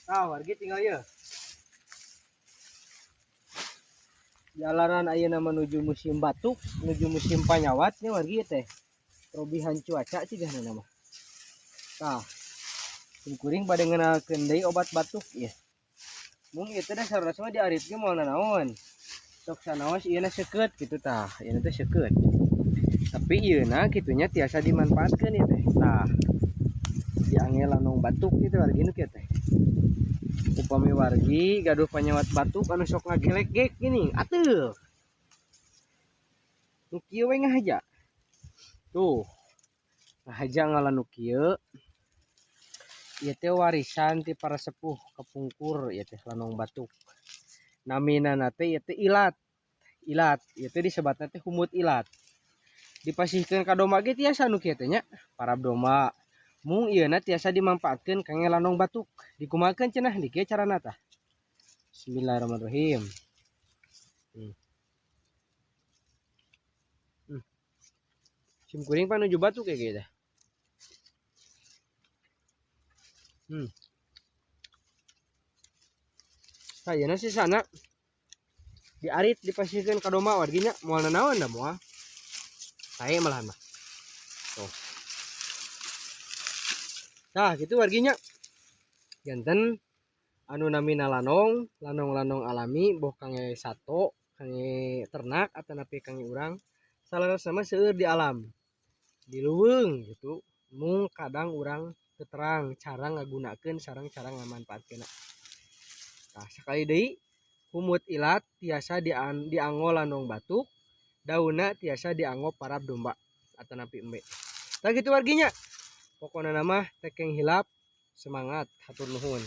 Tah, wargi, tinggal ya. Jalanan ayeuna menuju musim batuk, menuju musim panyawat nya, wargi, teh. Perubahan cuaca cigana nama. Tah. Kuring bade ngenalkeun deui obat batuk ieu. Mung ieu teh dasarna mah diarit ge moal nanaon. Sok sanaos ieu na seukeut kitu tah, ieu teh seukeut. Tapi ieu na kitu nya tiasa dimanfaatkeun ieu teh. Tah. Diangge lanong batuk gitu, wargi, nu kieu teh. Upami wargi gaduh panyawat batuk anu sok ngagelek-gek gini, atuh. Nu kieu we ngahaja. Tuh. Ngahaja ngala nu kieu. Ieu teh warisan ti para sepuh kepungkur, ieu teh lanong batuk. Namina teh ieu teh ilat. Ilat, ieu teh disebatna teh humut ilat. Dipasihkeun ka domba ge tiasa nu kieu teh nya, parab domba. Mung ieu na tiasa dimanfaatkeun kangge lanong batuk. Dikumahakeun cenah, di kieu carana tah. Bismillahirrahmanirrahim. Sim kuring pan nuju batuk kayak gitu. Kayaknya sih sana diarit dipasihkeun ka domba, wargi, nya, moal nanaon da, moal. Sae malahan mah. Tuh. Nah, gitu, wargi, nya. Janten anu namina lanong, lanong-lanong alami boh kangge sato, kangge ternak atanapi kangge urang. Salah sama seueur di alam. Di leuweung gitu. Mung kadang urang teu terang cara ngagunakeun sareng cara ngamanfaatkeunna. Tah, sakali deui, humut ilat tiasa dianggo lanong batuk, daunna tiasa dianggo parab domba atanapi embe. Tah, gitu, wargi, nya. Pokona mah tekeng hilap, semangat, hatur nuhun.